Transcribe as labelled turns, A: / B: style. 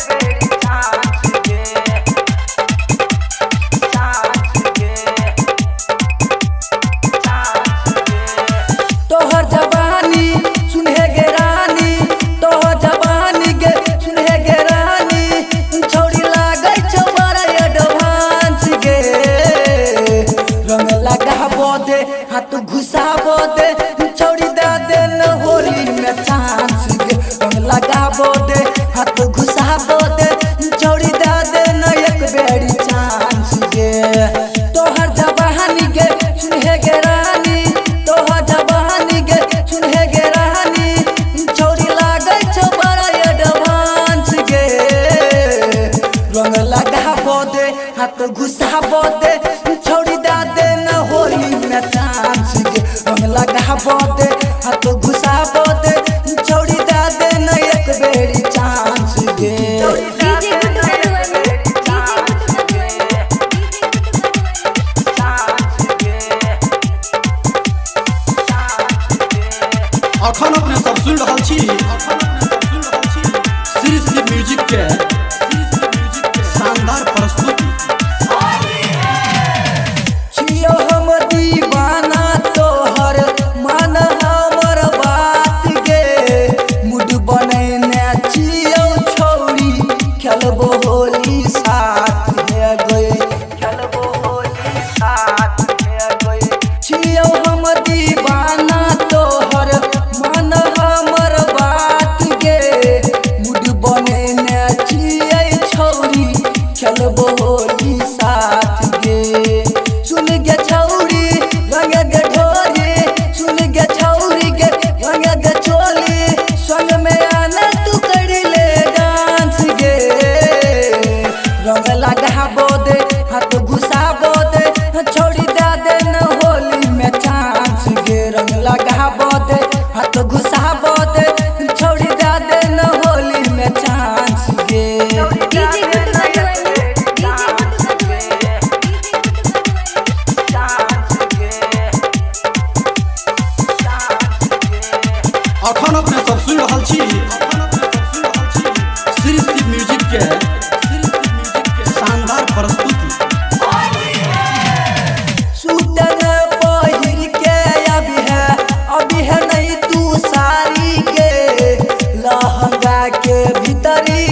A: बेरी चांस गे, चांस गे, चांस गे। तोहर जवानी सुनहे गे रानी, तोहर जवानी गे सुनहे गे रानी, छौड़ी लागै छौ बड़ा एडवांस गे। रंग लगाबो दे हाथ घुसाबो दे, छौड़ी दे दे न होली में चांस गे। रंग लगाबो दे हाथ घुसाबो दे, छौड़ी दे दे न एक बेरी चांस गे। तोहर जवानी गे सुनहे गे रानी, तोहर जवानी गे सुनहे गे रानी, छौड़ी लागै छौ बड़ा एडवांस गे। रंग लगाबो दे हाथ घुसाबो दे, छौड़ी दे दे न होली में चांस गे। रंग लगाबो दे हाथ घुसाबो दे, छौड़ी दे दे न एक बेरी चांस गे।
B: DJ Guddu Madhubani, DJ Guddu Madhubani,
A: chance गे, चांस गे।
C: अखन अपने सब सुनि रहल छी श्री श्री म्यूजिक के शानदार प्रस्तुति।
A: छियो हम दीवाना तोहर, मान हमर बात गे। मूड बनेने छियो छौड़ी, खेलबो होली साथ हे गई, खेलबो होली साथ हे गई। छियो हम दीवाना तोहर, मान हमर बात गे। मूड बनेने छियै छौड़ी, खेलबो होली साथ गे। सुन गे छौड़ी रंग गे ढोरी, सुन गे छौड़ी गे रंग गे चोली, संग में आना तू कर ले डांस गे। रंग लगाबो दे हाथ घुसाबो दे, छौड़ी दे दे न होली में चांस गे। रंग लगाबो दे हाथ घुसाबो दे, छौड़ी दे दे न होली में चांस गे।
B: DJ Guddu Madhubani, DJ Guddu Madhubani, DJ Guddu Madhubani.
C: अखन अपने सब सुनि रहल छी श्री श्री म्यूजिक के शानदार प्रस्तुति।
A: सूटन पहिर के अभी है, अभी है नहीं तू साड़ी के, लहंगा के भीतरी